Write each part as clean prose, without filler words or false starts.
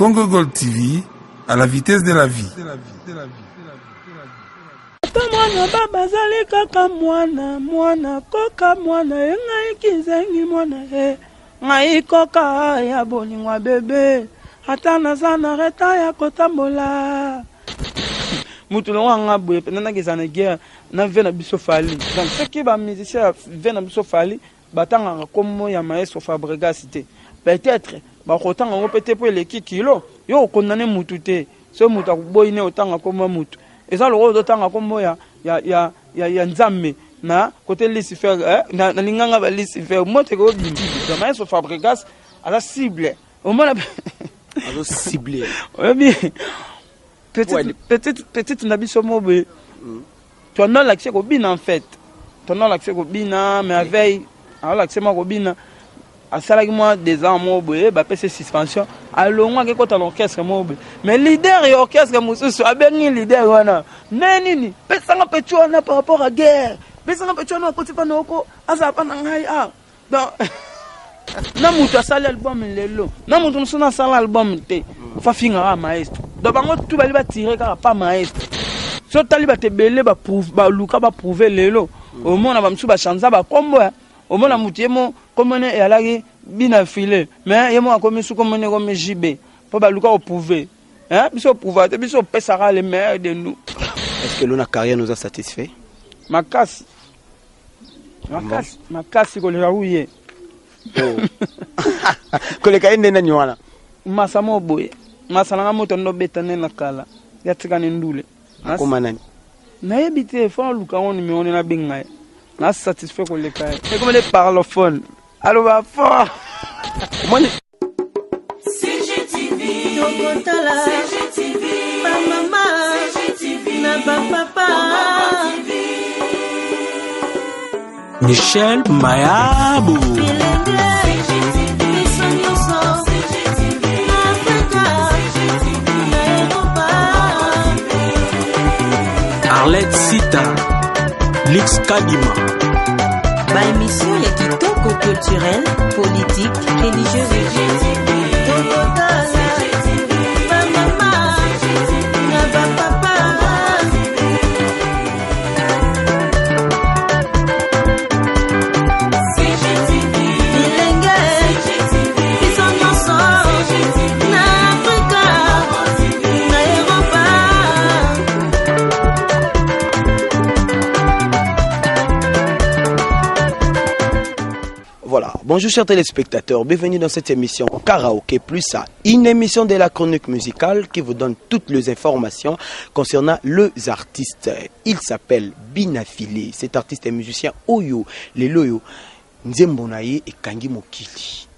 Congo Gold TV, à la vitesse de la vie. Ata mwana baba azali kaka mwana mwana koka mwana ye ngai kizengi mwana ye ngai koka ya bolingo ya bebe ata naza na reta ya kotambola mutu longo anga boye mpenza nakeza na guerre na ve na biso fali donc soki bamusicien ya ve na biso fali Batangaka kombo ya maestro Fabregas te. Peut-etre bakotanga yango pe te po eleki kilo. Yo ko condamner mutu te. Soki mutu aboyi ne otanga kombo ya mutu. Eza lokola ozo tanga kombo ya ya ya ya, ya Nzambe na kote Lucifer eh, na, na linganga ba Lucifer moto ekobima. Donc maestro Fabregas aza cible. Omona azo cible. Oyebi petite petite petite na biso mobe. Tondo alakisi kobina en fait. Tondo alakisi kobina mais aveille alakisi mwa kobina asalaki mwa des ans moko boye bapesi suspension alongwa ake kota na orchestre moko boye mais leader ya orchestre mosusu abengi leader wana me nini pesanga petit wana par rapport à guerre pesanga petit wana akoti mpa noko azala mpa na ngai ah donc na moto asali album lelo na moto mosusu nasala album te fa finga kaka maestro donc bango tu bali batire kaka pa maestro so otali bato ebele baluka baprouve lelo omona bamosusu bachanza bakombo ya omona moto ye mo kombo ne eyalaki bina file mais ye mo akomi su kombo ne ekomi jb mpo baluka koprouve biso oprouva te biso opesaka le meilleur de nous. Est ce que lona carrière nous a satisfait makasi Makasi, makasi koleka uye. Oh. Koleka ye nde nani wana? Masa mo boye. Masa nanga moto ndo beta nde na kala. Ya tika ne ndule. Akoma nani? Nayebi te, faut aluka ngo numero nde nabenga ye. Na satisfait koleka ye. Ekoma nde parlophone. Aloba fort. Omoni tokotala bamama na bapapa. Michel Mayabu. Biso nyonso na Afrika na Eropa. Arlette Sita. Lix Kadima. Ba émission ya kitoko culturelle, politique, religieuse. Tokotala bamama na bapapa. Bilenge biso nyonso na Afrika na Eropa. Voilà. Bonjour chers téléspectateurs, bienvenue dans cette émission Karaoké Plus, une émission de la chronique musicale qui vous donne toutes les informations concernant les artistes. Il s'appelle Binafile. Cet artiste est musicien oyo, lelo oyo, nzembo na ye ekangi mokili.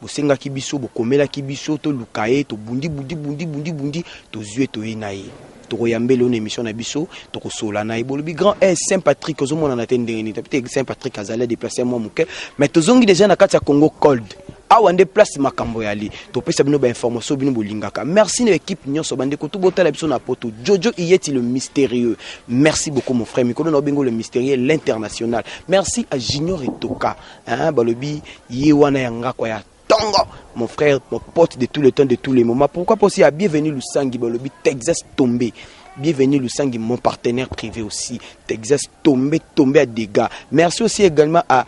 Bosengaki biso, bokomelaki biso, toluka ye, tobundi bundi bundi bundi bundi, tozwi ye, toye na ye. Tokoyambela yo na émission na biso, tokosola na ye. Bolobi grand S Saint Patrick ozomonana te ndenge nini? Peut-être Saint Patrick azali déplacé mwa moke, mais tozongi déjà na kati ya Congo Cold. Awa nde place makambo yali. Topesa bino ba information bino bolingaka. Merci na équipe nyonso bandeko tout botala biso na poto. Jojo Iyeti le mystérieux. Merci beaucoup mon frère Mikolo na bengo le mystérieux l'international. Merci à Junior Etoka. Hein, balobi ye wana ya ngakwa ya tongo. Mon frère, mon pote de tout le temps, de tous les moments. Pourquoi pas aussi à Bienvenue Lusangi, balobi Texas tombé. Bienvenue Lusangi, mon partenaire privé aussi. Texas tombé, tombé à dégâts. Merci aussi également à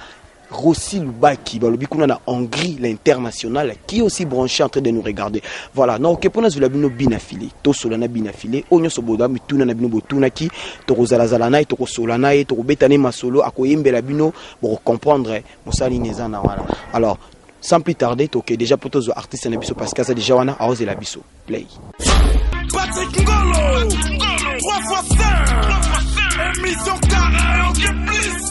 Rossi Lubaki, balobi kuna na Hongrie, l'international, qui est aussi branché en train de nous regarder. Voilà, donc ok, pona zula bino bina filé, to sola na bina filé, onyo soboda mituna na bino botuna ki, to kozala zala na ye, to kosola na ye, to kobeta ne masolo, akoyembela bino, bo comprendre mosali neza na wana. Alors, sans plus tarder, toke déjà pour tozo artiste na biso parce que ça déjà wana aozela biso. Play. Patrick Ngolo, 3 fois 5, émission Karaoké Plus.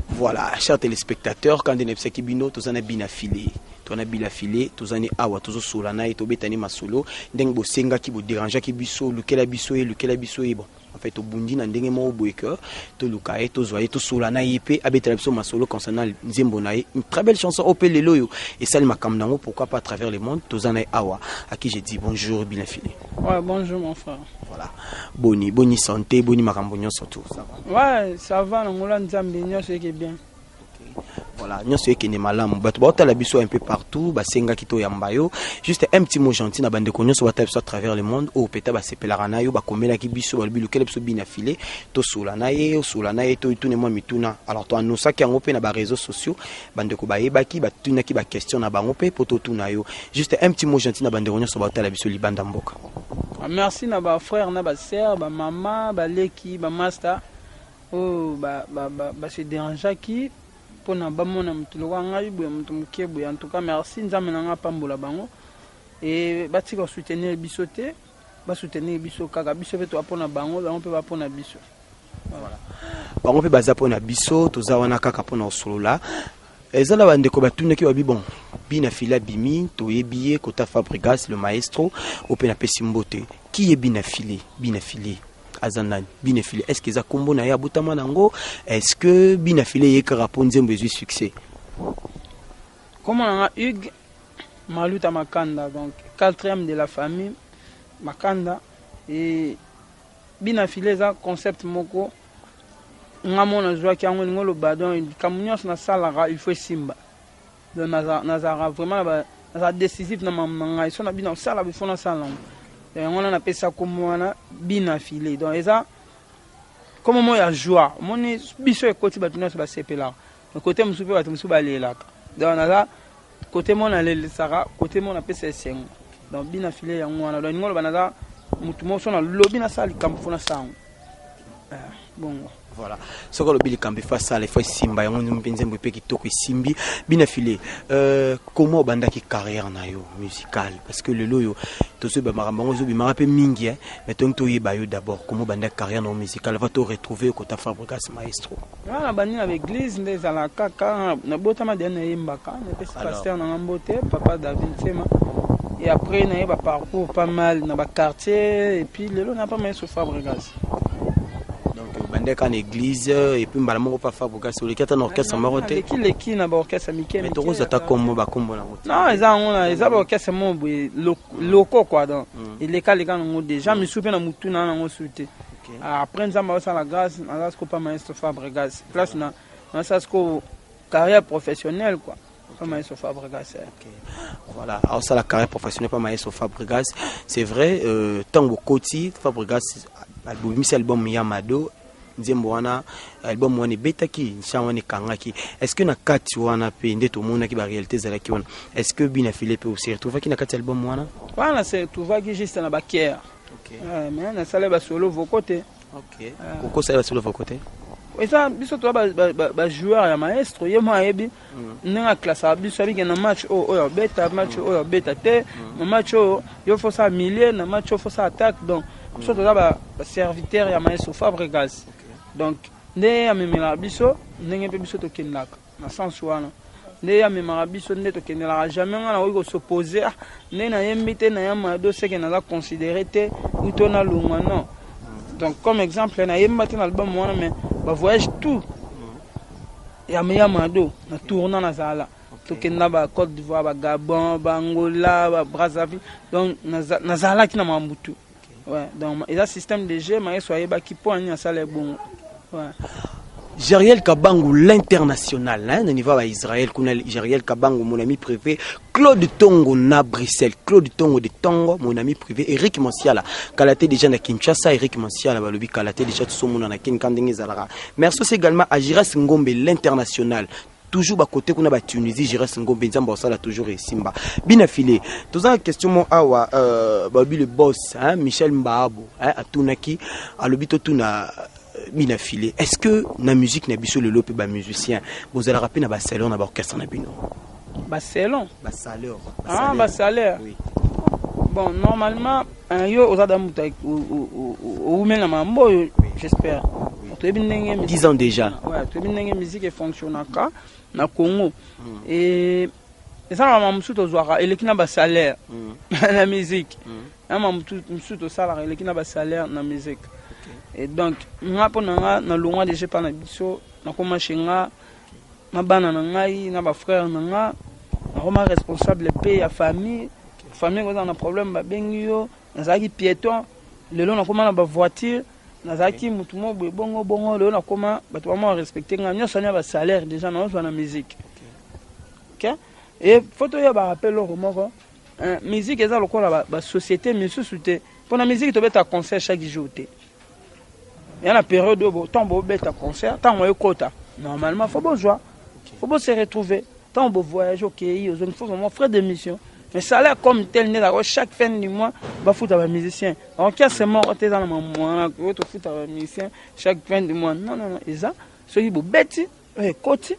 Voilà, chers téléspectateurs, quand on est bino, tozana bina filé. Tozana bila filé, tozani awa, tozo sola na ye, tobetani masolo, ndenge bosengaki, bo dérangeaki biso, lukela biso ye, lukela biso ye, bon. En fait, obundi na ndenge moko boye que toluka ye, tozwa ye, tosola na ye pe abetela biso masolo concernant nzembo na ye. Une très belle chanson oyo pe lelo oyo esali makambo nango, pourquoi pas à travers le monde, tozana ye awa. À qui j'ai dit bonjour Bina Filé. Ouais, bonjour mon frère. Voilà. Boni, boni santé, boni makambo nyonso tout. Ça va? Ouais, ça va, nangola Nzambe nyonso eke bien. Okay. Voilà, nyonso ekende malamu. Bato baotala biso un peu partout, basengaki toyamba yo. Juste un petit mot gentil na bandeko nyonso batala biso à travers le monde, oyo peta basepelaka na yo, bakomelaki biso, balobi lukela biso Bina Filé, tosola na ye, osola na ye, toyitune mwa mituna. Alors toannosaki yango mpe na ba réseaux sociaux, bandeko bayebaki, batunaki ba question na bango mpe po totuna yo. Juste un petit mot gentil na bandeko nyonso baotala biso libanda mboka. Ah, merci na ba frère na ba sœur, ba mama, baleki, ba master oyo ba ba ba, ba se dérangeaki mpona bamona moto lokola ngai boye, moto moke boye. En tout cas merci, Nzambe na ngai apambola bango e batika kosoutenir biso te, basoutenir biso kaka, biso mpe toa mpona bango, bango mpe bapona biso. Voilà. Bango mpe baza mpona biso, toza wana kaka mpona kosolola. Eza na bandeko batunaki, babi bon, Bina Filé abimi, toyebi ye kota Fabregas le maestro, oyo mpe napesi mbote. Qui est Bina Filé? Bina Filé aza nani? Bina Filé, est ce que eza nkombo na ye abotama nango? Est ce que Bina Filé ye kaka mpo nzembo ezwi succès? Kombo na nga Hugues Maluta Makanda, donc quatrième de la famille Makanda. Et Bina Filé eza concept moko nga mo nazwaki yango, elingi oloba donc likambo nyonso nasalaka il faut esimba. Donc nazalaka vraiment nazala décisif na makambo na ngai. So na bino osala, il faut nasala yango. Donc yango wana napesa kombo wana Bina Filé. Donc eza kombo moko ya joie, omoni biso ekoti, bato nyonso basepelaka, mais côté mosusu mpe bato mosusu balelaka. Donc naza côté moko nalelisaka, côté moko napesa esengo. Donc Bina Filé yango wana. Donc elingi oloba naza motu moko so nalobi nasala likambo, faut nasala yango. Bongo. Voilà, soki olobi likambo efo asala, efo esimba. Yango mpe nzembo epe kitoko esimbi. Bina Filé, comment obandaki carrière na yo musicale? Parce que lelo oyo tozoyeba makambo yango ezobimaka mpe mingi, eh? Mais tongi toyeba yo d'abord, comment obandaki carrière na yo musicale avant to retrouver yo kota Fabregas maestro? Nga na bandi na baeglise nde ezalaka kaka, nabotama deya nayembaka, napesi pasteur na nga mbote, papa David Nsema. Et après nayeba parcours pas mal na baquartier et puis lelo na pa maestro Fabregas. Donc obandaki kaka na église et puis mbala moko pa Fabregas, oleki ata na orchestre moko te? Leki leki na baorchestre mike. Mais tokozwa ata kombo, bakombo nango te? Non, eza yango na eza baorchestre moko boye loko quoi. Donc elekaleka nango déjà, misu mpe na mutu na nango su te. Après Nzambe aosala grâce, naza siko pa maestro Fabregas, place na nasala siko carrière professionnelle quoi, pa maestro Fabregas. Voilà, aosala carrière professionnelle pa maestro Fabregas, c'est vrai. Ntango bokoti Fabregas, bobimisi album ya Mado, nzembo wana, album wana ebetaki, nsan wana ekangaki. Est ce que na kati wana mpe nde tomonaki baréalité ezalaki wana? Est ce que Bina Filé mpe ose retrouvaki na kati ya album wana? Wana se retrouvaki juste na bakiere, mais nasala basolo vocaux te. Okosala basolo vocaux te? Eza biso toza bajoueur ya maestro, ye mo ayebi ndenge aklasaka biso, abike na match oyo, oyo abeta match oyo, abeta te na match oyo, yo fosala milieu na match oyo, fosala attaque. Donc biso toza baserviteur ya maestro Fabregas. Donc nde amemelaka biso, ndenge mpe biso tokendaka na sens wana, nde amemaka biso nde tokendelaka. Jamais nga nakoki kos'opposer nde nayembi te na ya Mado, seke naza considéré te uto nalongwa, non. Donc comme exemple, nayemba te na album wana, mais bavoyage tout ya Mado na tournant, nazala tokenda ba Côte d'Ivoire, bagabon, baangola, babrazzaville. Donc nazalaki na makambo tout. Ouais, donc eza système de jeu, maestro ayebaki mpo ani asala ebongo, ouais. Jeriel Kabangu, l'international, hein, au niveau à Israël, kuna Jeriel Kabangu, mon ami privé, Claude Tongo na Bruxelles, Claude Tongo de Tongo, mon ami privé, Eric Mansiala, Kalate déjà na Kinshasa, Eric Mansiala, balobi Kalate déjà tout monde na Kin Kandenge Zalara. Merci aussi également à Giras Ngombe, l'international. Toujours ba côté kuna ba Tunisie, Giras Ngombe, Nzamba osala toujours et Simba. Bina Filé. Toza question mo awa, balobi le boss, hein, Michel Mbaabo, hein, atunaki, alobi totuna Bina Filé. Est-ce que na musique na biso lelo pe ba musicien bozalaka pe na ba salon na ba orchestre na bino? Ba salon? Ba salaire. Ah, ba salaire. Oui. Bon, normalement yo oza da mutu oumeli na mambo oyo, j'espère. Toyebi ndenge 10 ans déjà. Ouais, toyebi ndenge musique efonctionnaka na Congo. Et eza na bamama mosusu tozwaka eleki na basalaire na musique, na mama mosusu tosalaka eleki na basalaire na musique. Et donc nga, mpo na nga, nalongwa déjà epa na biso, nakoma chez nga na bana na ngai na bafrère na nga, nakoma responsable mpe ya famille. Famille kozala na problème, babengi yo. Nazalaki piéton, lelo nakoma na bavoiture. Nazalaki mutu moko boye bongo bongo, lelo nakoma bato bama respecte nga nyonso wana ya basalaire déjà naozwa na musique. Ok, e faut toyebaka mpe eloko moko, musique eza lokola basociété misusu te. Mpo na musique tobeta concert chaque jour te. Ya na période oyo ntango bobeta concert, ntango ekota, normalement faut bozwa, faut bose retrouver. Ntango bovoyage, okei, ozongi, faut vraiment frais de mission. Mais salaire comme tel nde ezalaka chaque fin du mois bafuta bamusicien. Orchestre moko te eza na mamwana oyo tofuta bamusicien chaque fin du mois. Non, non, non, eza soki bobeti oyo ekoti,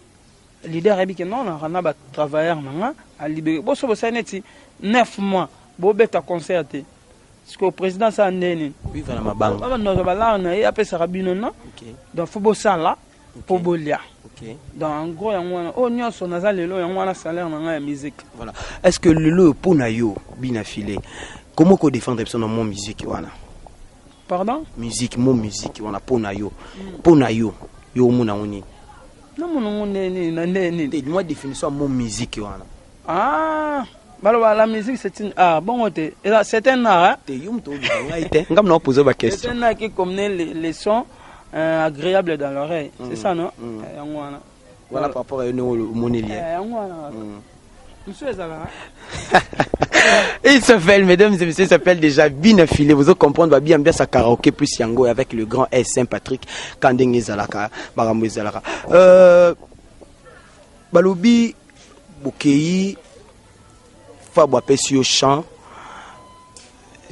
leader ayebi ke non, naka na batravailleur na nga alibere boso. Bosali neti 9 mois bobeta concert te, sikoyo président asala ndeni? Viva na mabanga. Babandozwa balare na ye, apesaka bino non. Donc faut bosala mpo bolia. Donc en gros yango wana oyo nyonso naza lelo, yango wana salaire na ngai ya musique. Voilà. Est ce que lelo oyo mpo na yo, Bina File, comment kodéfendre biso na mo musique wana? Pardon? Musique, mo musique wana, mpo na yo, mpo na yo, yo omona yango nini? Namona ngo nde nini na nde nini? Te, mwa définition ya mo musique wana. Ah, baloba la musique c'est une art, bongo te? C'est un art, hein? Te, yo moto obika ngai te, ngam na opose C'est baquestion. un art qui commet les sons agréables dans l'oreille. C'est ça, non? Yango wana. Voilà, par rapport à yo ndenge omoneli. Yango wana. Mosusu ezalaka. Il s'appelle, mesdames et messieurs, il s'appelle déjà Bina Filé. Vous allez comprendre, va bien bien sa karaoké plus yango avec le grand S Saint-Patrick, Kandenge Zalaka, Barambo Zalaka. Balobi, Bokei, Fabo apesi yo chant.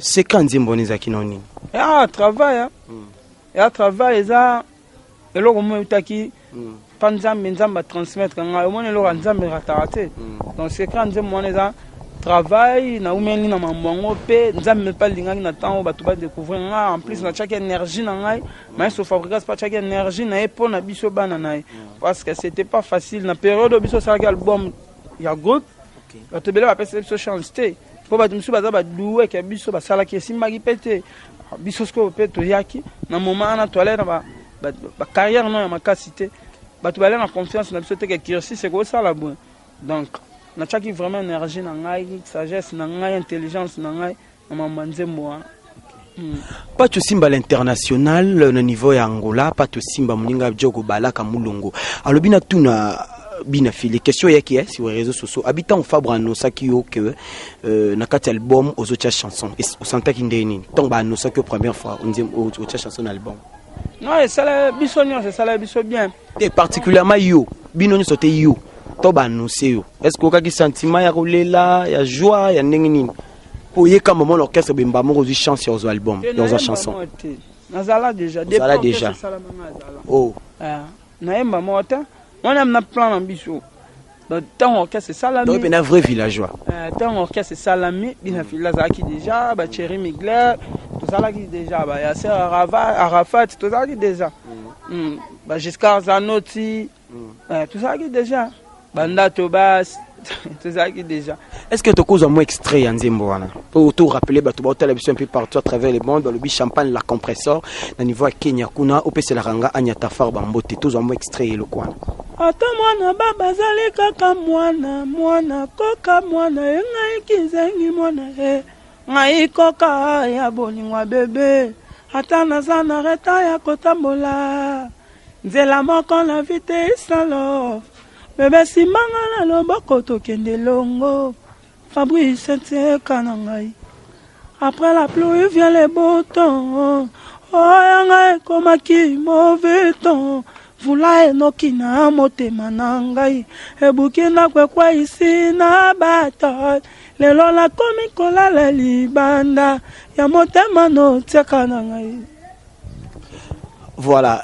C'est quand nzembo wana ezalaki nao nini? Ya travail, hein? Ya travail, eza eloko moko eutaki mpa Nzambe. Nzambe atransmettre ngai, omoni, eloko ya Nzambe erataka te. Donc secret ya nzembo wana eza travail. Naumeli na mambo yango mpe Nzambe mpe alingaki na ntango bato badécouvrir ngai. En plus natiaki énergie na ngai, maestro Fabrigas mpe atiaki énergie na ye mpo na biso bana na ye, parce que c'était pas facile na période oyo biso osalaki album ya groupe. Bato ebele bapesaki biso chance te, mpo bato mosusu baza baduweke ya biso basalaki, esimbaki mpe te. Biso sikoyo mpe toyaki na moment wana, toalai na bacarrière no ya makasi te, bato balia na confiance na biso te ke cursus ekosala boye. Donc natiaki vraiment énergie na ngai, sagesse na ngai, intelligence na ngai na mambo ya nzembo wana. Pato Simba l'international na niveau ya Angola, Pato Simba moninga Diogo Balaka Mulongo. Alobi na tuna Bina Fili question yaki eh, sur les réseaux sociaux. Habitant Fabre annoncaki yo que na kati album ozotia chanson. Osantaki ndenge nini? Tant ba annoncaki yo première fois otia chanson na album. Non, esala biso nyonso, esala biso bien. Te, particulièrement yo, bino nyonso te, yo. To ba annoncer yo. Est-ce que okaki sentiment ya kolela, ya joie, ya ndenge nini? Po oyeka moment na orchestre bemba moko ozwi chance ya ozwa album, Te, ya ozwa nayemba chanson. moko te, nazala déjà. Ozala Depuis déjà. orchestre esalamanga, azala. Oh. Ah, nayemba moko te, wana na plan na biso. Donc ntango orchestre esalami, Donc pena vrai villageois. Ntango orchestre esalami, Bina Fili azalaki déjà, bathierry Migler tozalaki déjà, bayaser Arafat tozalaki déjà, bagiscard Zanoti, tozalaki déjà, bandato bas tozalaki déjà. Est-ce que tokozwa mwa extrait ya nzembo wana po to rappeler bato baotala biso un peu partout à travers le monde? Balobi champagne la compresseur na niveau ya Kenya kuna, opeselaka nga Anya Tafar bambote. Tozwa mwa extrait ya eloko wana. Ata mwana baba azali kaka mwana, mwana koka mwana ye, ngai kizengi mwana ye, ngai koka ya bolingo ya bebe. Ata naza na retard ya kotambola nzela moko na vite isalo, bebe simbanga na loboko, tokende longo. Fabrice tieka na ngai, après la pluie vient le beau temps. Oyo ngai ekomaki mauvais temps, mvula enoki na motema na ngai, ebuki ndako, ekweyisi na bato. Lelo nakomi kolala libanda ya motema notiaka na ngai. Voilà,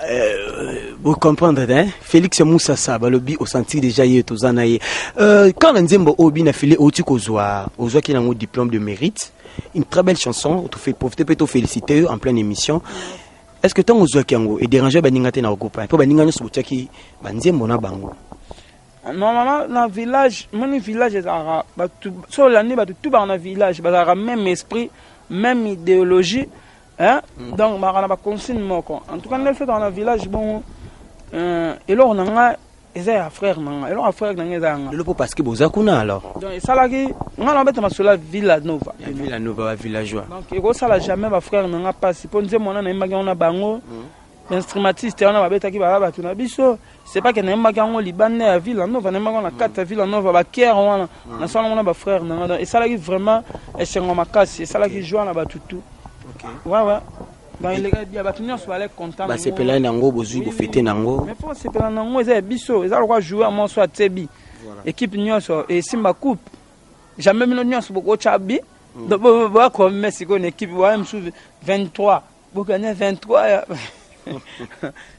vous comprenez, hein? Félix Moussassa, balobi osenti déjà ye toza na ye. Quand na nzembo oyo Bina File outi kozwa, ozwaki nango diplôme de mérite, une très belle chanson, to fait profiter peut to féliciter en pleine émission. Est-ce que ntango ozwaki yango edérange baninga te na groupe, mpo baninga nyonso botiaki banzembo na bango? Normalement na village, moni village ezalaka bato so olandi, bato tu baka na village bazalaka même esprit, même idéologie, hein? Donc baka na baconsigne moko. En tout cas nde biso tozalaka na village bongo, eloko na ngai. Eza ya frère na nga, eloko ya frère na nga eza ya nga. Lelo mpo parce que boza kuna alors. Donc esalaki nga na obeta masolo ya Villa Nova. Ya Villa Nova, ba villageois. Donc ekosala jamais ba frère na nga mpasi mpo nzembo wana nayembaki yango na bango. Instrumentiste wana babetaki baya bato na biso. C'est pas que nayembaki yango libanda ya Villa Nova, nayembaki yango na kati ya Villa Nova, bakere wana nasala yango na ba frère na nga. Donc esalaki vraiment esengo makasi, esalaki joie na bato tout. Ouais. Donc elekaki bien, bato nyonso balaki content. Basepelaki nango, bozwi bofete nango. Mais faut osepela nango, eza ya biso, eza lokwa joueur moko atebi équipe nyonso esimba coupe, jamais bino nyonso bokotya bi. Donc boakome sikoyo na équipe boya mosusu 23, bokanya 23 ya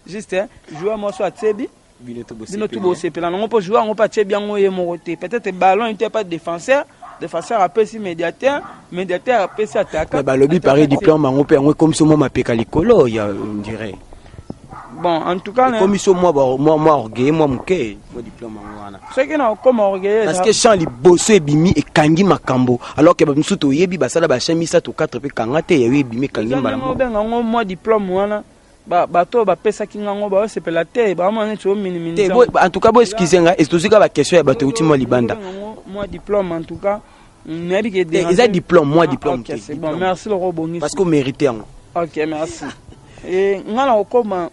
juste hein, joueur moko atiebi bino to bino tu bosepela nango mpo joueur yango mpe atiebi yango ye moko te. Peut-être ballon ete pas défenseur, défenseur apesi médiateur, médiateur apesi attaquant. Mais balobi pari diplôme yango mpe yango ekomisi mwa mapeka likolo ya, on dirait. Bon, en tout cas, ekomisi mwa orgueil mwa moke, mwa diplôme yango wana. Soki na okoma orgueil parce que champ liboso ebimi ekangi makambo, alors que bamosusu toyebi basala bachamp misato, 4 mpe kanga te, yayo ebimi ekangi mbala moko. Obenga yango mwa diplôme wana, bato oyo bapesaki ngango baosepela te, baomona neti ominimini. Te, en tout cas bo excuse nga, tozwi kaka baquestion ya bato euti mwa libanda. Mwa diplôme, en tout cas nayebi ke Te, eza diplôme, mwa diplôme Ok, te. c'est bon, merci loko obongisi. Parce que omérite yango. Ok, merci. E nga na kokoma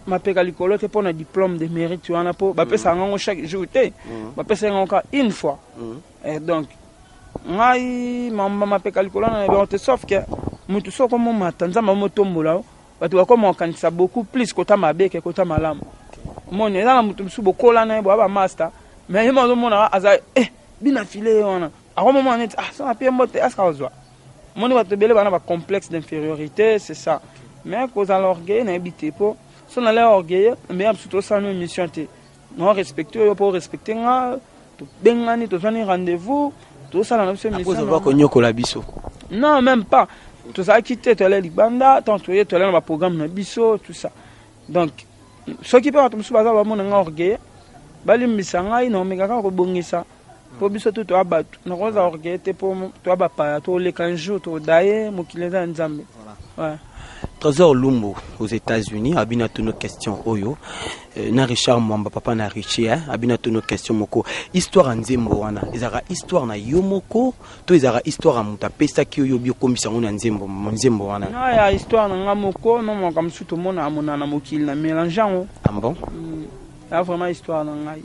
mapeka likolo te mpo na diplôme de mérite wana, mpo bapesaka ngango chaque jour te, bapesaka ngango kaka une fois. Eh, donc ngai mamba mapeka likolo wana nayebi yango te, sauf que motu soki okomomata, Nzambe amotombola yo, bato bakoma kokanisa beaucoup plus kota mabe ke kota malamu. Omoni, eza na motu mosusu bokola na ye, boya bamaster, mais ye mo azomonaka aza eh, bina file ye wana, akomomona neti ah, so napie mbote aska kozwa. Omoni, bato ebele bana bacomplexe d'infériorité, c'est ça. Mais kozala orgueil, nayebi te, mpo so nalaya orgueil, mais mosusu tosala no émission te. No respecte oyo mpo respecte nga, tobengani, tozwani rendez-vous, tosala na biso émission. Akozova konyokola biso. Non, même pas, tozalaki te, toyala libanda. Tant toye, toyala na baprogramme na biso, tout ça. Donc soki mpe bato mosusu baza bamona nga orgueil, balimbisa ngai, na omeka kaka kobongisa, mpo biso tu toya bato. Nakozala orgueil te mpo toya bapaya, toleka un jour, todaye, mokili eza ya Nzambe. Ouais. Trésor Lumbu aux États-Unis abina tono question oyo na Richard Mwamba, papa na Richie hein, abina tono question moko: histoire ya nzembo wana ezalaka histoire na yo moko to ezalaka histoire ya moto apesaki oyo obi okomisa yango na nzembo, nzembo wana? Na ya histoire na nga moko no, makambo mosusu tomona amona na mokili na mélange yango. Ah bon? Ya vraiment histoire na ngai.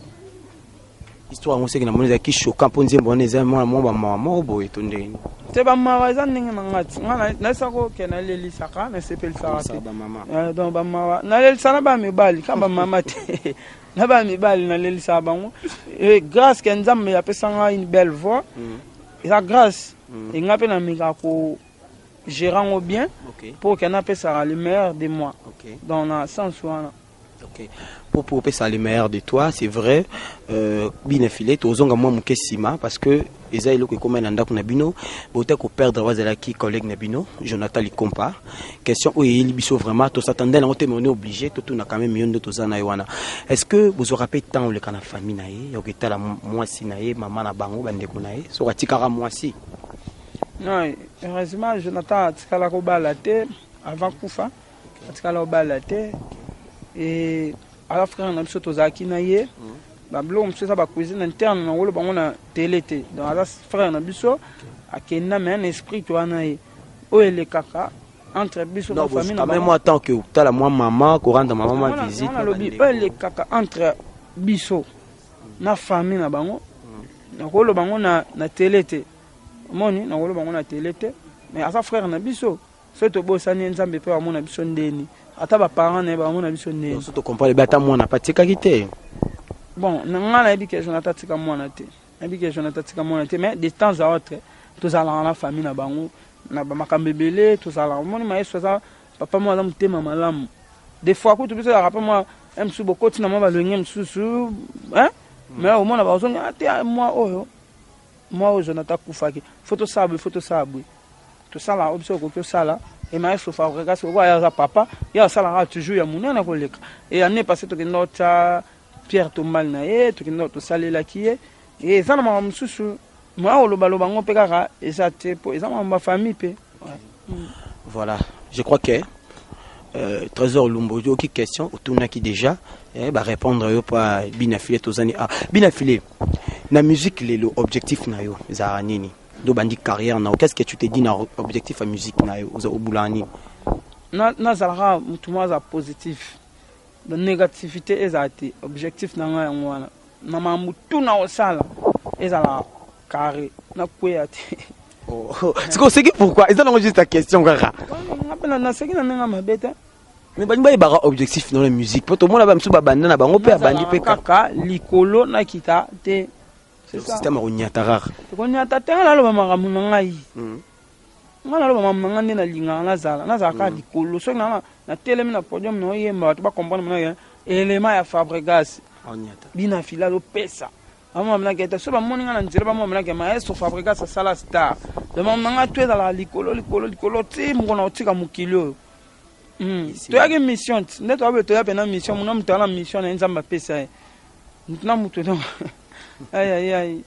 Histoire yango seki namoni ezalaki choquant, mpo nzembo wana eza mwa mwa bamawa moko boye to ndenge nini? Te, bamawa eza ndenge na nga ti nga nayesaka oke nalelisaka, nasepelisaka te. Bamama. Donc bamawa nalelisa na bamibali ka bamama te, na bamibali nalelisaka bango. Et grâce ke Nzambe apesa nga une belle voix, eza grâce e nga mpe namekaka ko gérer yango bien mpo ke napesaka le meilleur de moi. Donc na sens wana. Ok. Pour opesa le meilleur de toi, c'est vrai, bina filet, tozonga mwa moke nsima, parce que eza eloko ekóma na ndako na bino, bota koperdre bazalaki collègue na bino Jonathan Likompa. Question oyo eyeli biso vraiment, tosatande nango te, mais on est obligé totuna quand même. Yo nde toza na ye wana, est ce que bozwaka mpe temps oleka na famille na ye ya koketala mwasi na ye, mama na bango, bandeko na ye, soki atikaka mwasi? Non, heureusement Jonathan atikala kobala te avant kufa, atikala kobala te. E aza frère na biso, tozalaki na ye. Babiloko mosusu eza bacuisine interne na koloba bango na télé te. Donc aza frère na biso, akenda, mais na esprit toza na ye, oyo elekaka entre biso na famille na quand même moi tant que otala mwa mama, korendre mama ma visite. Nalobi oyo elekaka entre biso na famille na bango, nakoloba bango na télé te. Omoni, nakoloba bango na télé te, mais aza frère na biso. Soki tobosani ye, Nzambe mpe bamona biso ndeni, ata baparent na ye bamona biso ndeni. So tocomprendre be, ata mwana pa atikaki te? Bon, na nga nayebi ke Jonathan atika mwana te, nayebi ke Jonathan atika mwana te, mais de temps à autre tozalaka na famille na bango na bamakambo ebele tozalaka. Omoni, mayesu aza papa moko aza motema malamu. Des fois kutu biso ezalaka mpe mwa mosusu bokoti na mwa balonge mosusu, hein? Mais omona bazongi te, mwa oyo, mwa oyo Jonathan akufaki, faut tosala boye, faut tosala boye, tosala oyo biso okoki osala. E maestro Fabregas oyo aya aza papa, ye asalaka toujours ya monene koleka. E année passé tokenda otya pierre tombale na ye, tokenda tosalelaki ye. E eza na makambo mosusu mwa kolobaloba yango mpe kaka eza te, mpo eza makambo ya famille mpe. Voilà, je crois que Trésor Lumbo, oyoki question otunaki déjà, eh, ba répondre yo pa Bina Filet. Tozani, ah, Bina Filet, na musique lelo, objectif na yo ezalaka nini? Do bandi carrière na yo, qu'est-ce que tu te dis na objectif ya musique na yo? Oza obulaka nini? Nazalaka motu moko aza positif, donc négativité ezala te. Objectif na ngai yango wana, na makambo tu na kosala ezala carré, nakweya te. Oh, sikoyo oseki pourquoi? Eza nango juste question kaka. Nga mpe naseki na ndenge mabe te. Mais balingi bayebaka objectif na la musique, po tomona bamisu babanda na bango mpe abandi mpe. Kaka likolo, nakita te. Système akonyata kaka. Konyata te, nga naloba makambo na ngai, nga naloba makambo na ngai nde nalingaka. Nazala kaka likolo. Soki natelemi na podium, na oyemba, bato bacomprendre mona élément ya Fabregas Bina Fila azopesa. Bamona te so bamoni nga na nzela, bamona maestro Fabregas asala star. Donc makambo na ngai to ezalaka likolo, likolo, likolo, ti moko na kotika mokili oyo. Toyaki mission ti nde toyabe, toya mpena mission. Mona moto aza na mission na ye, Nzambe apesa ye, motu na motu. Donc ayayay.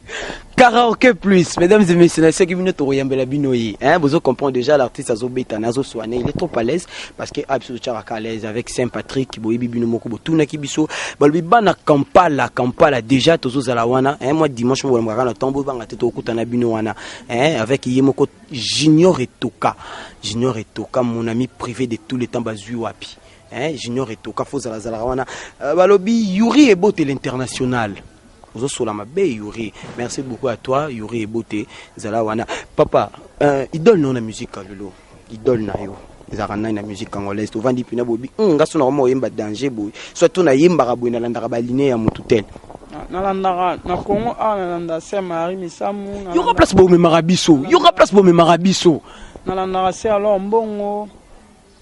Karaoke Plus, mesdames et messieurs, c'est qui bino tokoyambela bino ye. Hein, vous comprenez déjà, l'artiste azobeta, azo soigner, il est trop à l'aise parce que Abso Tcharaka à l'aise avec Saint Patrick, boyebi bino moko botunaki biso, balobi bana Kampala, Kampala déjà tozozala wana, hein, moi dimanche mo bolambaka na tombo banga te tokutana bino wana, hein, avec ye moko Junior Etoka. Junior Etoka, mon ami privé de tous les temps, bazui wapi. Hein, Junior Etoka faut zala zala wana. Balobi Yuri Ebote l'international. Ozosola mabe Yuri, merci beaucoup à toi Yuri Ebote, zala wana papa. Idole no na musique lelo, idole na yo ezalaka nani na musique congolaise? Tovandi mpena bobi nga so nakoma oyemba danger boye, soit to nayembaka boye, nalandaka baline ya motu tel. Nalandaka na Congo awa, nalanda Sœur Marie Misamu. Yoka place bomemaka biso, yoka place bomemaka biso. Nalandaka Sœur alors Mbongo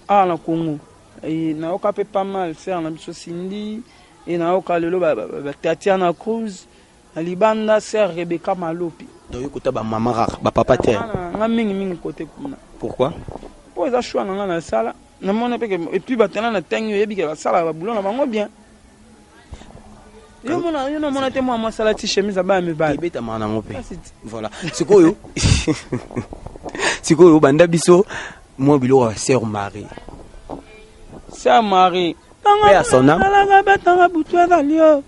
awa na Congo. Nayoka mpe pas mal sœur na biso Cindy, e nayoka lelo Tatiana Cruz na libanda, sœur Rebecca Malopi. Donc yo kota bamama kaka, bapapa te? Nga mingimingi kote kuna. Pourquoi? Mpo eza choix na nga, nasala, namona mpe. Et puis bato na ntangi oyebi ke basalaka babulo na bango bien. Yo mona, yo namona te mwa mwasi alati chemise abaya mibali. Ebetamaka nango mpe. Voilà, sikoyo banda biso mwa biloko ya Sœur Marie. Sœur Marie. Mpe ya son âme. Alaka betanga butu, ezali yo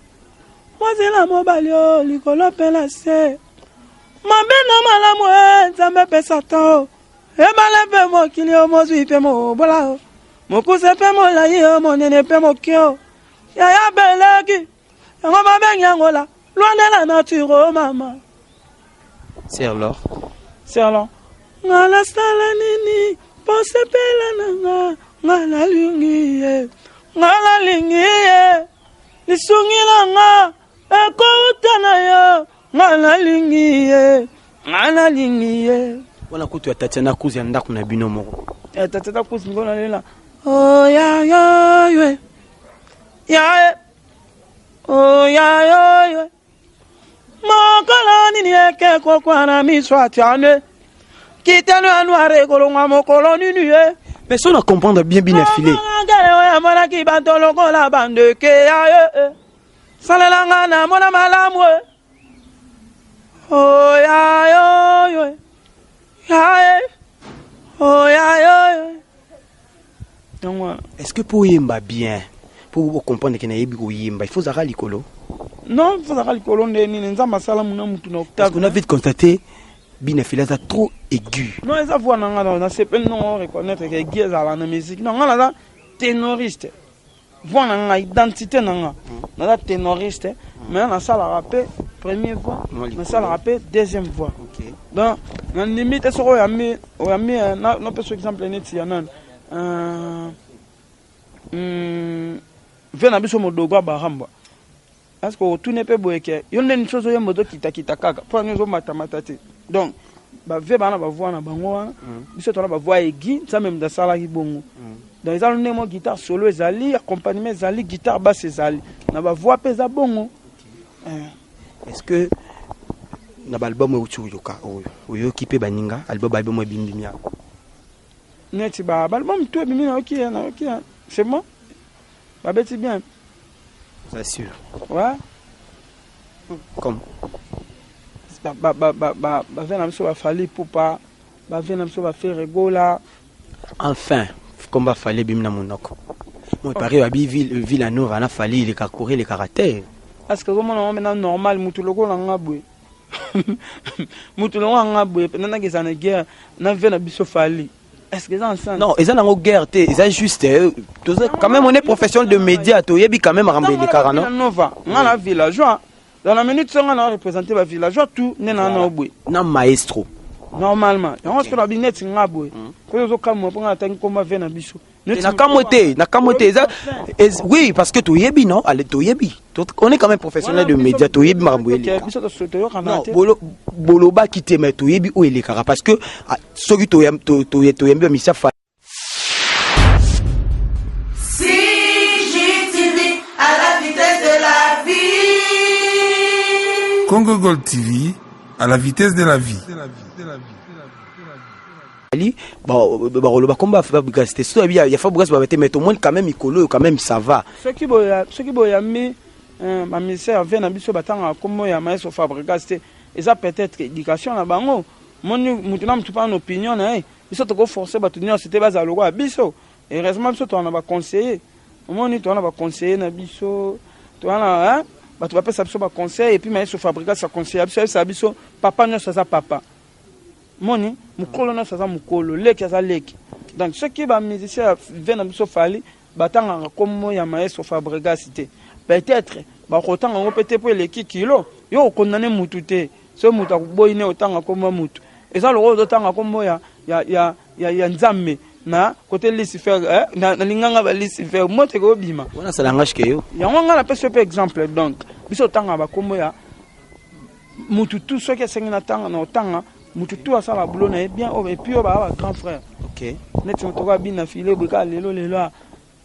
mwasi na mobali oyo likolo mpe na se, mabe na malamu e Nzambe apesa to ebale mpe mokili oyo, mozwi mpe mobola o, mokuse mpe molai o, monene mpe moke o, yaya beleki yango babengi yango la loi de la nature o mama. Sœur Laure. Sœur Laure, nga nasala nini mpo sepela na nga? Nga nalingi ye, nga nalingi ye, lisungi na nga ekouta na yo, nga nalingi ye, nga nalingi ye. Wana kutu ya Tatiana Cruz ya ndako na bino moko. Tatiana Cruz ngo nalela oyayoywe yaye oyayoywe, mokolo nini eke kokwana miso atiane kitano ya noire ekolongwa mokolo nini ye? Mais so na comprendre bien, Bina Filet. Ngele oyo amonaki bato lokola bandeke ya ye, salelanga namona malamu e oyayoyo yaye oyayoyo, yango wana. Est ce que mpo oyemba bien, mpo ocomprendre ke nayebi koyemba, il faut ozalaka likolo? Non, fozalaka likolo nde nini? Nzambe asala muna mutu na Parce octave. qu'on a vite constaté, Bina Filet aza trop aigu. Non, eza voix na nga, nasepeli nongo reconnaître ke aigu ezala na musique. Non, nga naza ténoriste, voix na nga, identité na nga, naza ténoriste, mais nasalaka mpe première voix. Mwa likolo. Nasalaka mpe deuxième voix. Donc nandimi te soki oyambi, napesa exemple neti ya nani, ve na biso modogo abarambwa. Parce que otuni mpe boye ke yo nde nini so ozoyemba, ozokitakita kaka mpo yango ezomatamata te. Donc bave bana bavoix na bango wana, biso tona bavoix aigu, Nzambe moto asalaki bongo. Donc eza ndenge moko, guitare solo ezali, accompagnement ezali, guitare basse ezali, na bavoix mpe eza bongo. Est ce que na baalbum euti oyoka oyo, oyoki mpe baninga album, album ebimbimi awa? Neti baalbum to ebimi, nayoki ye, nayoki ye, c'est bon, babeti bien. Oza sûr? Ouais. Comme? Bave na biso baFally Ipupa, bave na biso baFerre Gola. Enfin. Komba Fally ebimi na monoko. Moi pari babi ville Villa Nova na Fally eleka kore elekaka te. Est-ce que ozomona yango mena normal mutu lokola nga boye? Mutu lokola nga boye mpenza nakeza na guerre na vie na biso Fally. Est-ce que eza ensemble? Non, eza nango guerre te, eza juste toza quand même, on est professionnel de média, toyebi quand même makambo elekaka, non? Nova, nga na villageois. Dans la minute songa na représenter ba villageois tout ne na na boye. Na maestro. Normalement, yango soki na bineti nga boye. Ko ozokamwa mpo nga natangi komba vie na biso. Na kamwe te, na kamwe te, eza oui, parce que toyebi, non? Allez, toyebi. On est quand même professionnel de média, toyebi makambo eleka. Biso toyokana te. Bolobaki te, mais toyebi oyo elekaka, parce que soki toyambi bamisia CGTV à la vitesse de la vie. Congo Gold TV à la vitesse de la vie. Ali bakoloba komba Fabregas te, soki ya Fabregas baba te, mais tomoni quand même mikolo oyo quand même ça va. Soki boyambi bamusicien ya vie na biso, batangaka kombo ya maestro Fabregas te, eza peut-être éducation na bango. Moni, mutu na mutu mpa na opinion na ye. Biso tokoforce bato nyonso te bazala lokola biso. Heureusement, biso toza na baconseiller. Omoni, toza na baconseiller na biso, toza na bato bapesa biso baconseil. Et puis maestro Fabregas aconseille biso, ayebisaka biso: papa nyonso aza papa. Moni, mokolo nyonso aza mokolo, leki aza leki. Donc soki bamusicien ya vie na biso Fally batangaka kombo ya maestro Fabregas te, peut-être bakotanga yango mpe te mpo eleki kilo. Yo okondane mutu te. Soki moto akoboyi ne otanga kombo ya mutu, eza lokola ozotanga kombo ya Nzambe na kote Lucifer, eh, nalinganga ba Lucifer, moto ekobima. Wana ça langage ke yo. Yango nga napesi yo mpe exemple. Donc biso otangaka bakombo ya mutu tu. Soki esengi natanga, na otanga mutu tu asala boulot na ye bien oyo. Et puis oyo baa ba grand frère neti moto oyo abina file boye kaka lelo lelo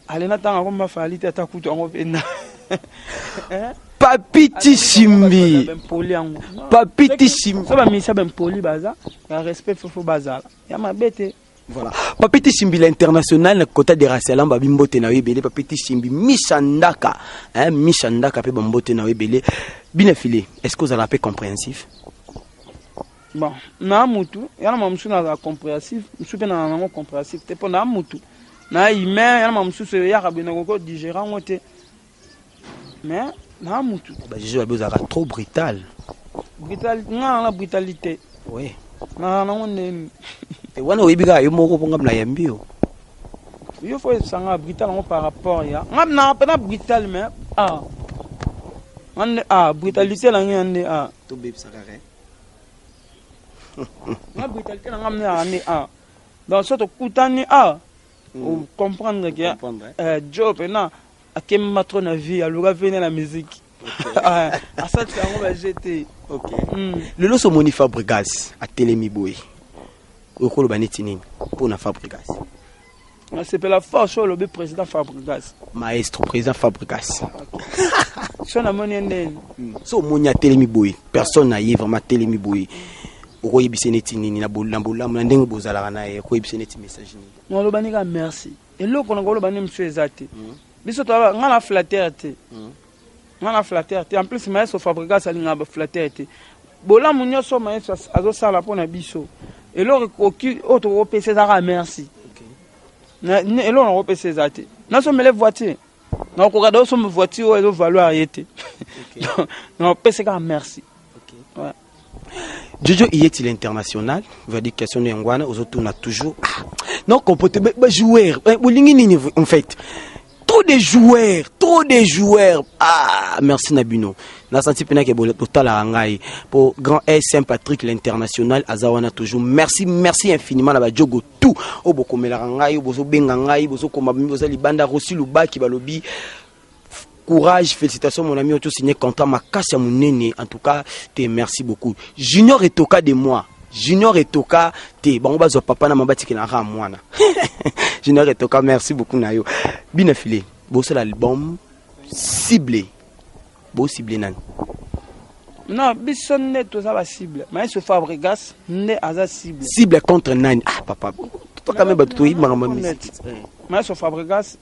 ale natanga komba Fally te, ata kutu yango mpenza. Papi Tishimbi. Bempoli yango. Papi Tishimbi. So bamisa bempoli, baza ya respect, fofo bazala ya mabe te. Voilà. Papi Tishimbi l'international na kota de Rasalam, babi mbote na ebele Papi Tishimbi, Misha Ndaka, hein, Misha Ndaka pe bambote na ebele. Bina filé, est-ce que vous avez compréhensif? Bon, na mutu yana ma mosusu nazala compréhensif, mosusu mpe nazala nango compréhensif te, mpo na mutu na humain yana ma mosusu eyaka boye, nakoki odigérer yango te, mais na mutu. Ba juge babi ozalaka trop brutal. Brutal, nga na brutalité? Oui. Nazala nango ndeni? Te, wana oyebi kaka yo moko, mpo nga na yambi yo. Yo fo esanga brutal yango par rapport ya nga na mpena brutal, mais ah, nga nde, ah, brutalité na ngai ya nde, ah. Tobebisaka kaka. Nga brutalité na nga mne yaka nde, ah, donc so tokutani, ah, ocomprendre ke jo mpena akemba trop na vie, aluka vene na musique, asalisa yango baje te. Lelo so omoni Fabregas atelemi boye, okoloba neti nini mpona Fabregas? Nasepela fort so olobi président Fabregas. Maestro président Fabregas. So namoni ye ndeni? So omoni atelemi boye, personne na ye vraiment atelemi boye, okoyebisa neti nini na bolamu na ndenge bozalaka na ye? Okoyebisa neti message nini? Naloba nika merci. Eloko na koloba nde mosusu eza te. Biso toyaba, nga na flatteur te, nga na flatteur te. En plus, maestro Fabregas alingaka baflatteur te. Bolamu nyonso maestro azosala mpo na biso, eloko ekoki oyo tokopesa ezaka merci. Eloko nakopesa eza te. Nasomele voiture, nakokoka da osomba voiture oyo ezovaloir ye te. Nakopesa kaka merci. Ouais. Jojo Iyeti l'international va dire question de yango ozotuna toujours, ah, non, comporte ba joueur bolingi nini en fait? Trop de joueurs, trop de joueurs. Ah, merci na bino, nasanti mpena ke botalaka ngai po grand S Saint Patrick l'international aza wana toujours. Merci, merci infiniment na bajogo tout oyo bokomelaka ngai, oyo bozobenga ngai, bozokoma, boza libanda. Rosi Lubaki balobi courage, félicitations mon ami, oto signé contrat makasi ya monene. En tout cas te, merci beaucoup Junior Etoka de moi, Junior Etoka te, bango bazwa papa na mama batikelaka mwana. Junior Etoka, merci beaucoup na yo. Bina file, bosala album ciblé, bocible nani? Non, biso nde toza bacible. Maestro Fabregas nde aza cible. Cible contre nani? Ah papa, toka me bato toyebi makambo ya musique. Maestro Fabregas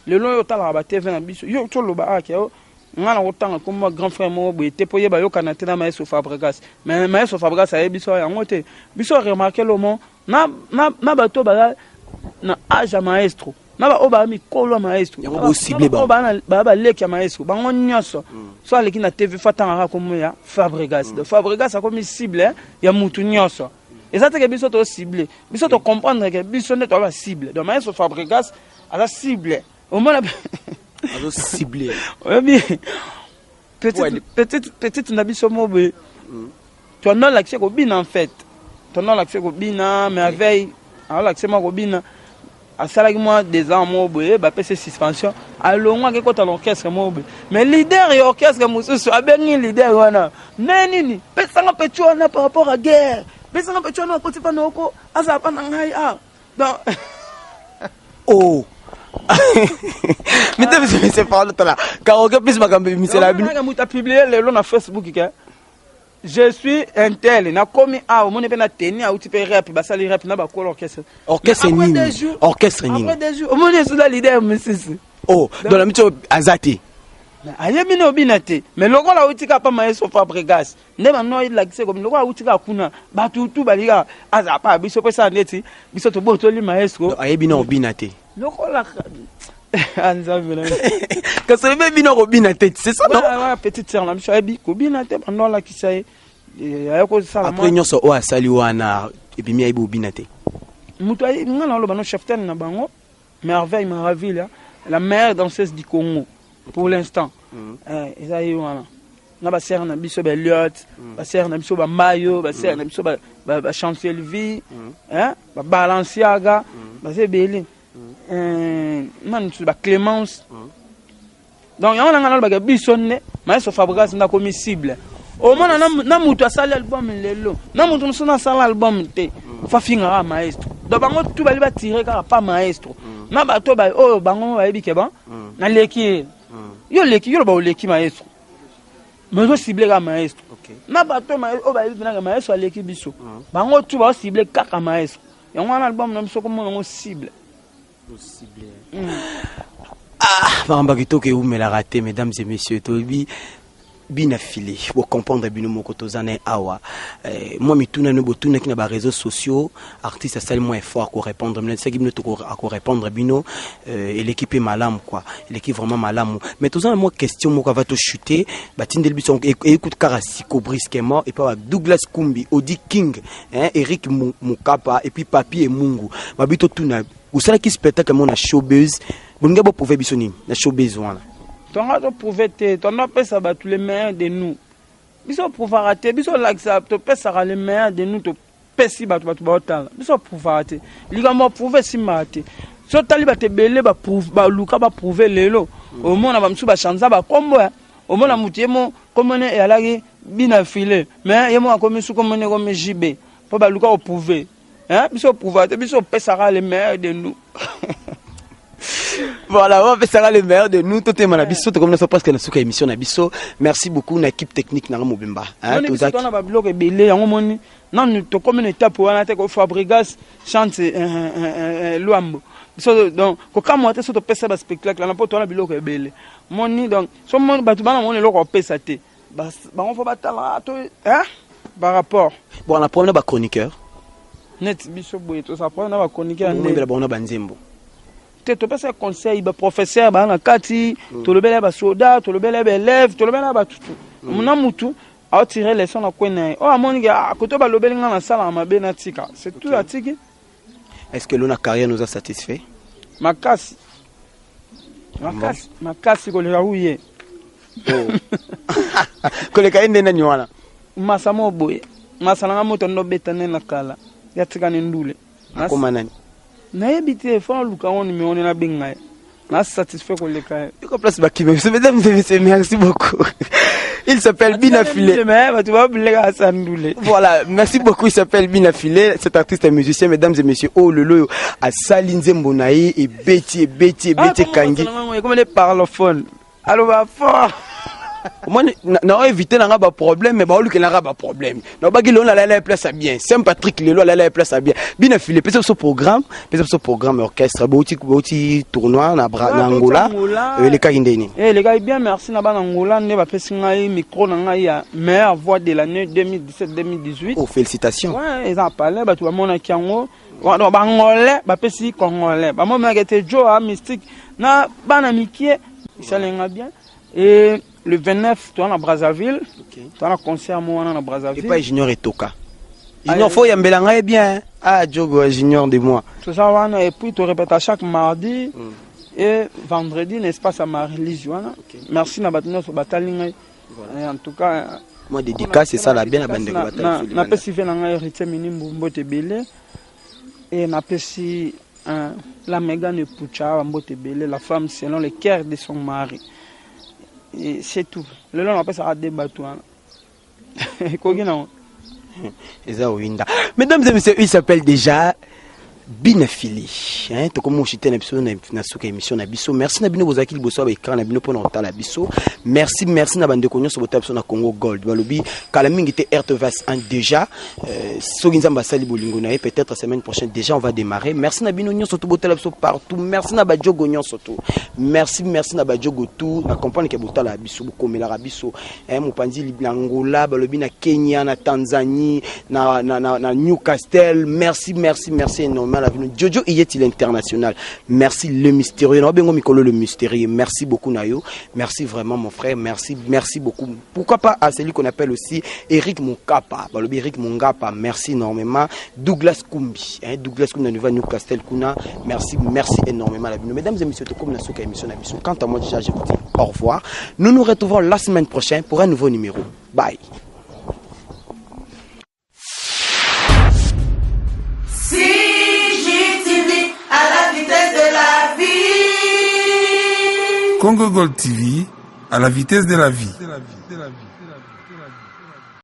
lelo oyo otalaka ba TV na biso, yo toloba ake o nga na kotanga kombo grand frère moko boye te, mpo yeba yokana te na maestro Fabregas. Mais maestro Fabregas ayebi biso yango te. Biso remarke lomo na bato baza na age ya maestro, na baoyo baa mikolo ya maestro, Yango bocible bango. Baa baleki ya maestro, bango nyonso. So aleki na TV, fo atangaka kombo ya Fabregas. Donc Fabregas akomi cible ya mutu nyonso. Eza teke biso tocible, biso tocomprendre ke biso nde toa bacible. Donc maestro Fabregas aza cible, omona. Azo cible. Oyebi, petite na biso mo boye, toanda olakisi kobina. En fait, toanda olakisi kobina, merveille aolakisi mwa kobina. Asalaki mwa des ans moko boye, bapesi suspension, alongwaki, ekota na orchestre moko boye. Mais leader ya orchestre mosusu abengi leader wana: "Me nini, pesanga petit wana par rapport à guerre, pesanga petit wana, akoti mpa na oko, azala mpa na ngai." Ah, donc Oh, mesdames et messieurs, parle tala karaoke plus makambo ebimisela bino. Moto apublie lelo na Facebook ke je suis un tel, nakomi awa. Omoni mpe na teni auti mpe rep, basali rep na bakolo orchestre. Orchestre nini? Orchestre nini? Après 2 jours, omoni esuza leader mosusu. Oh, donc na miti aza te. Ayebi ne obina te, mais lokola auti kaka pa maestro Fabregas, nde bano elakisi ekomi lokola auti kaka kuna, bato tu balika azala pa biso mpo esala neti biso tobotoli maestro. Ayebi na obina te. Lokola Nzambe na Kasi oyebi bino kobina te, c'est ça, non? Petite sœur na biso ayebi kobina te, bando alakisa ye, aye kosala. Après nyonso oyo asali wana, ebimi ayebi kobina te. Moto nga na oloba no, cheftaine na bango, Merveille Maravilla, la meilleure danseuse du Congo pour l'instant, eza ye wana na basere na biso baeliot, basere na biso bamayo, basere na biso bachancelvie, babalenciaga, baza ebele nani mosusu, baclémence. Donc yango nanga nalobaka, biso nde maestro Fabregas nde akomi cible. Omona na moto asali album lelo, na moto mosusu nasala album te, fa fingaka maestro. Donc bango tu bali batire kaka pa maestro na bato oyo bango bayebi ke ban naleki ye. Yo oleki, yo loba oleki maestro, mais ozocible kaka maestro. Na bato oyo bayebi mpenaka maestro aleki biso, bango tu baocible kaka maestro. Yango wana album na biso komona yango cible. Ah, makambo ya kitoko ewumelaka te. Mesdames et messieurs, toyebi bina file, bocomprendre bino moko. Toza na ye awa. Mwa mituna no botunaki na baréseaux sociaux, artiste asali mwa effort akorépondre bino. Soki bino akorépondre bino, eleki mpe malamu quoi, eleki vraiment malamu. Mais toza na mwa question moko ava tochute, batindeli biso, eyekuti kaka siko brusquement epa ba Douglas Kumbi, Odi King, hein, Eric Mukapa et puis Papi Emungu. Babi totuna: osalaki spectacle mo na showbuzz, bolingi boprouve biso nini na showbuzz wana? Tonga toprouve te, tonga opesa bato le meilleur de nous. Biso oprouvaka te, biso olakisa, topesaka le meilleur de nous, topesi bato, bato baotala. Biso oprouvaka te, likambo aprouve esimbaka te. So otali bato ebele baluka baprouve lelo, omona bamosusu bachanza bakombo ya omona motu ye mo kombo ne eyalaki Bina File, mais ye mo akomi su kombo ne ekomi JB, mpo baluka koprouve. Biso oprouvaka te, biso opesaka le meilleur de nous. Voilà, on va le meilleur de nous. Tout est na biso, comme nous presque na suka émission na biso. Merci beaucoup na équipe technique na mobimba. Hein, tozaki. Na ba biloko ebele yango moni. Nanu tokomi na étape wana te ko Fabregas chante Luambo. Biso donc kokamwa te so topesa ba spectacle na po towana biloko ebele. Moni donc so moni bato bana moni eloko opesa te. Bango fo batala to hein par rapport. Bon, on a problème ba chroniqueur. Net biso boye toza problème na ba chroniqueur. Nde. Bango na banzembo. Te, topesa conseil, baprofesseur baa na kati, tolobela basoda, tolobela baélève, tolobela batutu na mutu aotire leçon na kwe na ye oyo amoniki koto balobeli nga nasalaka mabe, natika, c'est tout, atiki. Est-ce que lona carrière nous a satisfait? Makasi, makasi, makasi koleka uye. Koleka ye nde nani wana? Masa mo boye, masa nanga moto ndobeta nde na kala ya tikani ndule. Akoma nani? Nayebi te, fo naluka ngo numéro nde nabenga ye. Na satisfait koleka ye. Iko place bakime biso. Mesdames et messieurs, merci beaucoup. Il s'appelle Bina Filet. Bato babileka asa ndule. Voilà, merci beaucoup. Il s'appelle Bina Filet, cet artiste et musicien, mesdames et messieurs. Oh lelo asali nzembo na ye ebeti, ebeti, ebeti, ekangi. Ekoma le parlophone, aloba fort. Omoni, na éviter nanga baproblème, mais baolukelanga baproblème. Nabaki lelo nalala ye place ya bien, Saint Patrick lelo alala ye place ya bien. Bina File, pesa biso programme, pesa biso programme orchestre. Bauti tournoi na Angola, elekaki ndeni? Elekaki bien, merci na bana Angola nde bapesi ngai micro na ngai ya meilleure voix de l'année 2017 2018. Oh, félicitations. Ouais, eza palais, bato bamonaki yango. Donc bangolais bapesi congolais bamomelaka ete jo a mystique na bana mikie esalenga bien. Et le 29 toza na Brazzaville, toza na concert mo wana na Brazzaville. Epai Junior Etoka. Junior, faut yambela ngai bien. Ah, Djogo, Junior de moi. Toza wana et puis torépéta chaque mardi et vendredi, n'est-ce pas, sa Marie-Lise wana. Merci na bato nyonso batali ngai. En tout cas, moi dédicace esala bien na bandeko batali. Napesi ve na ngai Héritier Minimbu mbote ebele et napesi la Mégane Pucha mbote ebele, la femme selon le cœur de son mari, et c'est tout. Lelo napesaka de bato wana ekoki nango. Eza oyinda. Mesdames et messieurs, il s'appelle déjà Binafili, hein. Tokomi oshite na biso na suka émission na biso. Merci na bino bozalaki liboso ya baécran na bino mpona kotala biso. Merci, merci na bandeko nyonso botala biso na Congo Gold. Balobi kala mingi te RTVS 1 déjà, soki Nzambe asali bolingo na ye, peut-être semaine prochaine déjà on va démarrer. Merci na bino nyonso to botala biso partout. Merci na badjogo nyonso to. Merci, merci na badjogo tout na comprendre ke botala biso, bokomelaka biso, hein. Mopanzi na Angola, balobi na Kenya, na Tanzanie, na Newcastle. Merci, merci, merci énormément la bino. Jojo Iyeti l'international, merci. Le mystérieux na bengo mikolo, le mystérieux, merci beaucoup na yo. Merci vraiment, mon frère. Merci, merci beaucoup. Pourquoi pas à celui qu'on appelle aussi Eric Mokapa, balobi Eric Mongapa, merci énormément. Douglas Kumbi, hein, Douglas Kumbi na niveau Newcastle kuna, merci, merci énormément la bino. Mesdames et messieurs, tokomi na suka émission na biso. Quant à moi, déjà je vous dis au revoir. Nous nous retrouvons la semaine prochaine pour un nouveau numéro. Bye. CGTV à la vitesse de la vie. Congo Gold TV à la vitesse de la vie.